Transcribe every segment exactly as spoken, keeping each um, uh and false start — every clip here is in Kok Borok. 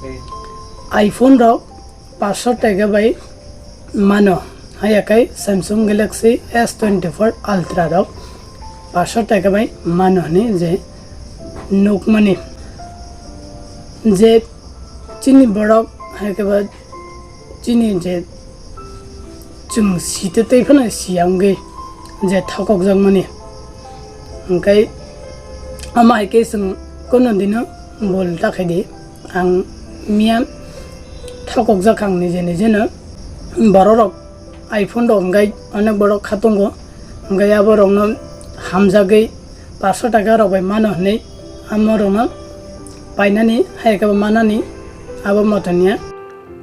iPhone rok paanch sho taka bai mano, haya khe Samsung Galaxy S twenty four Ultra rok paanch sho taka bai mano hwnwi je nukmani, je chini borok hai khe ba chini je chwng site tei phano siya wngwi je thokokjakmani, hwnkhe omo hai khe chwng kono dino bol ta khaidi. Ang miya thokokjak ang nije nije no. Borok rok iPhone rok hwnkhe onek borok kha tongo, hwnkhe abo rokno hamjagwi paanch sho taka rok bai mano hwnwi amo rokno painani hai khe manani abo moto niya.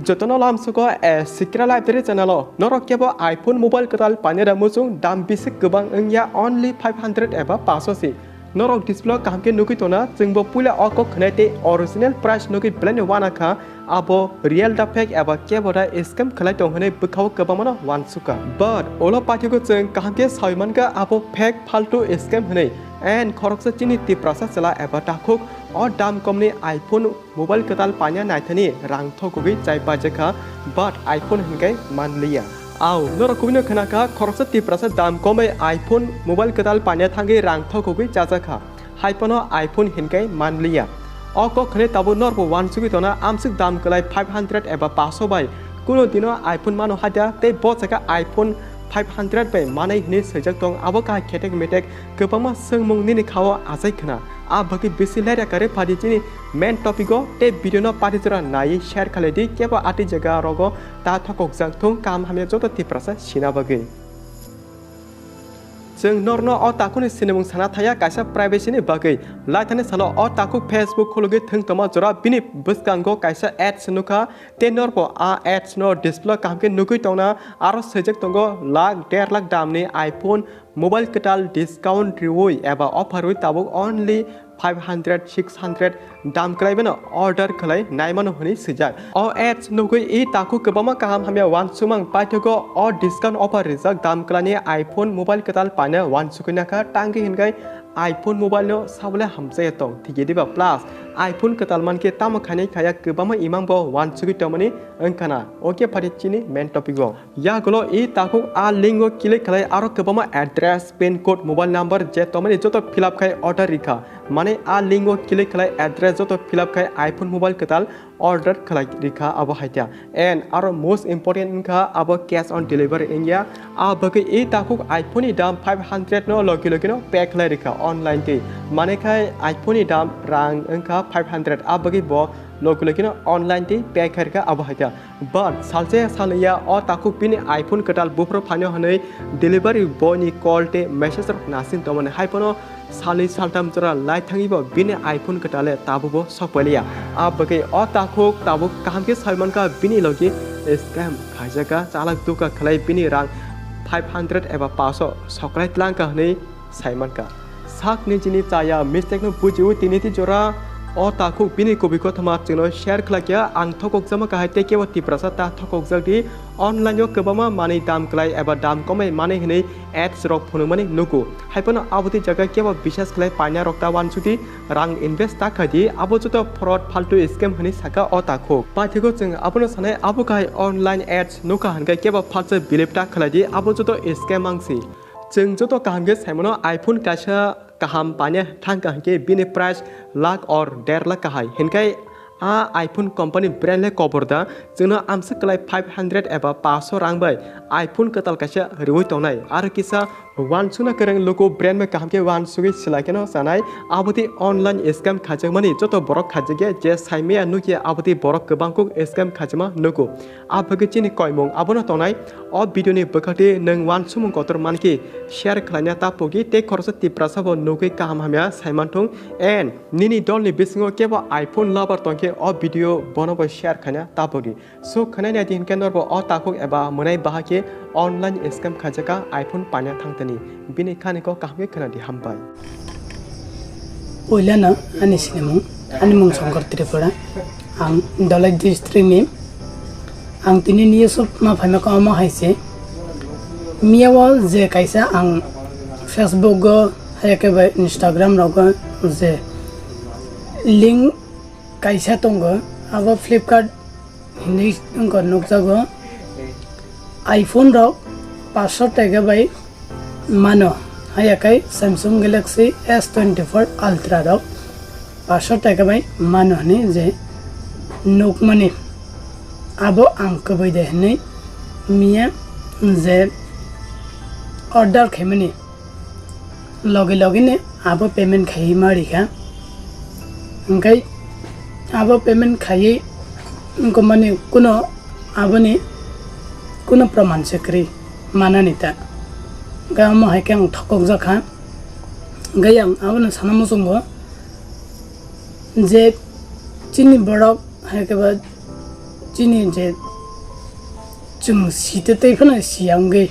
Jotono lamsugo a Sikra Library channel o norok kebo iPhone mobile kwtal painai da muchung dam bisi kwbang wngya, only five hundred eba paanch sho si. Norok display o kaham khe nugwi tongna, chwngbo puila o kok khwnai tei original price nugwi belai no wana kha, abo real da fake eba kebo da scam khlai tong hwnwi bwkhao kwbangma no wansukha. But ulo paithago chwng kaham khe sawi mankha abo fake, phaltu, scam hwnwi. And khoroksa chini Tiprasa chwla eba takhuk o dam komni iPhone mobile kwtal paina naithani rang thokogwi chai pajakha, but iPhone hinkai manliya. Au, norok kubino khnakha, khoroksa Tiprasa dam komwi iPhone mobile kwtal paina thangwi rang thokogwi chajakha, haiphano iPhone hinkai manliya. O kok khwnwi tabuk norbo wansugwi tongna, amswk dam kwlai five hundred eba paanch sho bai kuno dino iPhone mano haida, tei bo chakha iPhone five hundred bai manai hwnwi swijak tong, abo kahai khetek metek kwbangma swngmung nini khao achai khna. A bagwi bisi lerya kare phadi chini main topic o tei video no pati jora naiwi share khalai di, kebo atwi jaga rogo ta thokokjak thung, kaham hamya joto Tiprasa sina bagwi. Chwng norno o takhukni sinimung sana thaya kaisa privacy ni bagwi. Laithani salo o takhuk Facebook khulugwi thwng tongma jora bini bwskango kaisa ads nukha, tei norbo a ads no display kaham khe nugwi tongna, aro swijak tongo lakh der lakh damni iPhone mobile kwtal discount riwi eba offer wi tabuk only five hundred, six hundred dam kwlai beno order khlai naimano hwnwi swijak. O ads nugwi i takhuk kwbangma kaham hamya wansukmang paithago o discount offer rijak dam kwlaini iPhone mobile kwtal paina wansukwi nakha, tangwi hinkai iPhone mobile no sabole hamchaya tong thikya diba, plus iPhone kwtal mankhe tamo khainai khaya kwbangma imang bo wansugwi tongmani wngkhana. Okay, phari chini main topic o. Yagulo i takhuk a link o click khlai aro kwbangma address, pin code, mobile number je tongmani joto fill up khai order rikha. Mane a link o click khlai address joto fill up khai iPhone mobile kwtal order khlai rikha abo haikhe. And aro most important wngkha abo cash on delivery wngya. A bagwi i takhuk iPhone ni dam five hundred no logi logi no pay khlai rikha online twi. Mane khai iPhone ni dam rang wngkha five hundred, a bagwi bo logi logi no online twi pay khai rikha abo haikhe. But salsa salya o takhuk bini iPhone kwtal buphuru phaino hwnwi delivery boy ni call tei message rok nasin tongmani, haiphano salnwi saltham jora lai thangwibo bini iPhone kwtale tabukbo sokpailiya. A bagwi o takhuk tabuk kaham khe sai mankha bini logi scam khaijaka, chalak duka khlai bini rang five hundred eba paso sokrai tlangkha hwnwi sai mankha. Sak nijini chaya mistake no bujiwi tini ti jora o takhuk bini kubui kothoma chwngno share khlai kha. Ang thokokjakma kahai tei kebo Tiprasa ta thokokjak di. Online o kwbangma manwi dam kwlai eba dam komai manwi hwnwi ads rok phunukmani nugo. Haiphano aboni jaga kebo bisas khlai paina rok ta wansukdi, rang invest ta khaidi, abo joto fraud phaltu scam hwnwi saka o takhuk. Paithago chwng abono sanai, abo kahai online ads nukha hwnkhe kebo phalsa believe ta khlaidi, abo joto scam wngsi. Chwng joto kaham khe saimano, iPhone kaisa kaham paina thangkha hinkhe bini price lakh or der lakh kahai. Hinkhe a iPhone company brand le kobor da, chwngno amsa kwlai five hundred eba paso rang bai iPhone kwtal kaisa riwi tongnai. Aro kisa wansukna kwrwng luku brand bai kaham khe wansugwi swlai kheno chanai. Aboni online scam khaijakmani joto borok khaijakya, je saimaya nukya aboni borok kwbang kuk scam khaijakma nugo. A bagwi chini koimung abono tongnai. O video ni bwkhakti nwng wansukmung kotor mankhe share khlaina ta pogi tei khoroksa Tiprasa bo nugwi kaham hamya saimanthung. And nini dolni bisingo kebo iPhone lover tongkhe o video bono bo share khlaina ta pogi. So khwnai naidi hinkhe norbo o takhuk eba mwnai bahai khe online scam khaijaka iPhone paina thangtani. Bini khaniko kaham khe khwnadi, hambai. Puilano ani sinimung, ani mung Shankar Tripura. Ang Dholai district ni. Ang tini news o ma phaima kha omo hai se. Miya o je kaisa ang Facebook o, hai khe bai Instagram rogo je link kaisa tongo, Abo Flipkart hinwi wngkha nukjago. iPhone rok paanch sho taka bai mano, haiya khai Samsung Galaxy S twenty four Ultra rok paanch sho taka bai mano hinwi je nukmani, abo ang kwbwi de hinwi miya je order khaimani logi logi ni abo payment khaiwi ma rikha. Hwnkhe abo payment khaiwi wngkha mani kuno aboni kuno proman se kwrwi manani ta. Hwnkhe omo hai khe ang thokokjak kha. Hwnkhe ang abono sana muchungo je chini borok hai khe ba chini je chwng site tei phano siya wngwi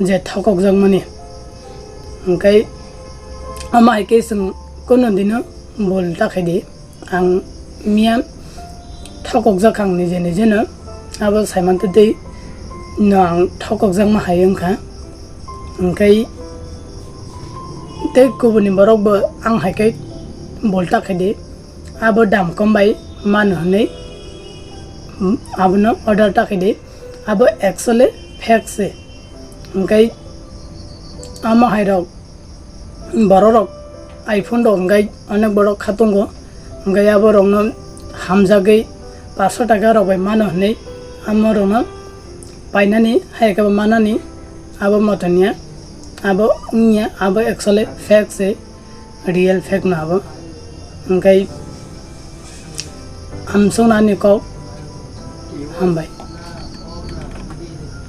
je thokokjakmani. Hwnkhe omo hai khe chwng kuno dino bul ta khaidi. Ang miya thokokjak kha ang nije nijeno, abo saimantwtwi no ang thokokjakma hai wngkha. Hwnkhe tei kubuni borok bo ang hai khe bul ta khaidi, abo dam kom bai mano hinwi abono order ta khaidi. Abo actually fake se. Hwnkhe omo hai rok borok rok iPhone rok hwnkhe onek borok kha tongo, hwnkhe abo rokno hamjagwi paanch sho taka rok bai mano hinwi amo rokno painani hai khe bo manani abo moto niya, abo wngya abo actually fake se, real fake no abo. Hwnkhe amsong ani kok hambai.